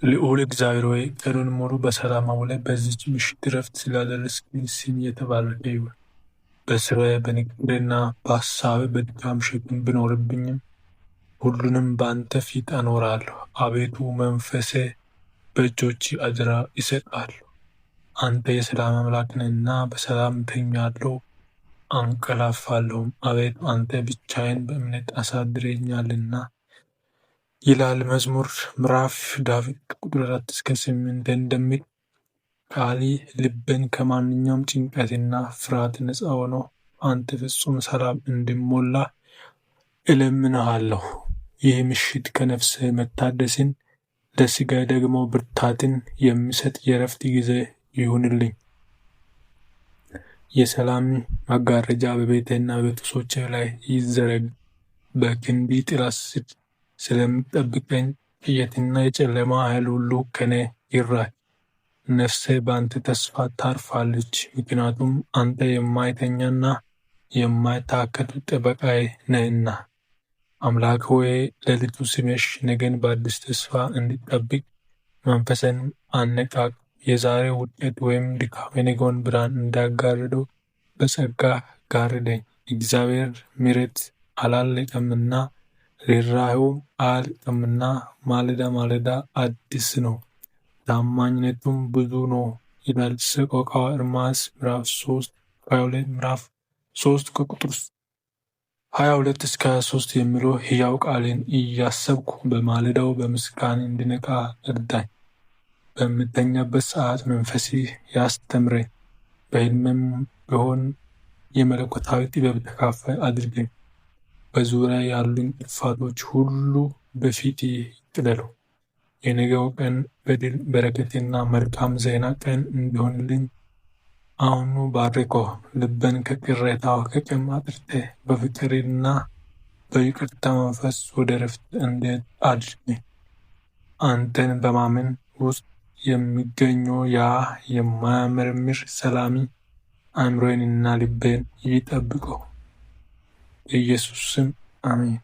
ልዑል እግዚአብሔር ሆይ፣ ቀኑን ሙሉ በሰላም አውለህ በዚህች ምሽት ዕረፍት ስላደረስከኝ ስምህ የተባረከ ይሁን። በሥራዬ፣ በንግግሬና በሐሳቤ በድካም ሸክም ቢኖርብኝም ሁሉንም በአንተ ፊት አኖራለሁ። አቤቱ፣ መንፈሴ በእጆችህ አደራ እሰጣለሁ። አንተ የሰላም አምላክ ነህና በሰላም እተኛለሁ አንቀላፋለሁም። አቤቱ፣ አንተ ብቻዬን በእምነት አሳድረኸኛልና ይላል መዝሙር ምዕራፍ ዳዊት ቁጥር 4 እስከ 8 እንደሚል ቃል ልቤን ከማንኛውም ጭንቀትና ፍርሃት ነፃ ሆኖ በአንተ ፍጹም ሰላም እንዲሞላ እለምንሃለሁ። ይህ ምሽት ከነፍሴ መታደስን፣ ለሥጋዬ ደግሞ ብርታትን የሚሰጥ የዕረፍት ጊዜ ይሁንልኝ። የሰላም መጋረጃ በቤቴና በቤተሰቦቼ ላይ ይዘረጋ። በክንድህ ጥላ ስር ስለምትጠብቀኝ ጥይትና የጨለማ ኃይል ሁሉ ከኔ ይራቅ። ነፍሴ በአንተ ተስፋ ታርፋለች፣ ምክንያቱም አንተ የማይተኛና የማይታክት ጠበቃዬ ነህና። አምላክ ሆይ፣ ሌሊቱ ሲመሽ ነገን በአዲስ ተስፋ እንድጠብቅ መንፈሴን አነቃቅ። የዛሬው ውድቀት ወይም ድካም የነገውን ብርሃን እንዳይጋርደው በጸጋህ ጋርደኝ። እግዚአብሔር ምሕረት አላለቀምና፣ ርኅራኄውም አያልቅምና፣ ማለዳ ማለዳ አዲስ ነው፣ ታማኝነቱም ብዙ ነው ይላል ሰቆቃወ ኤርምያስ ምዕራፍ 3 ምዕራፍ 3 ከቁጥር 22 እስከ 23 የሚለው ሕያው ቃልን እያሰብኩ በማለዳው በምስጋና እንድነቃ እርዳኝ። በምተኛበት ሰዓት መንፈስህ ያስተምረኝ፣ በሕልሜም ቢሆን የመለኮታዊ ጥበብ ተካፋይ አድርገኝ። በዙሪያዬ ያሉ እንቅፋቶች ሁሉ በፊትህ ይቅለሉ። የነገው ቀን በድል፣ በረከትና መልካም ዜና ቀን እንዲሆንልኝ አሁኑኑ ባርከው። ልቤን ከቅሬታ ከቂም አጥርተህ በፍቅርና በይቅርታ መንፈስ ወደ ዕረፍት እንድሄድ አድርገኝ። አንተን በማመን ውስጥ የሚገኘው ያ የማያመረምር ሰላም አእምሮዬንና ልቤን ይጠብቀው። በኢየሱስ ስም አሜን።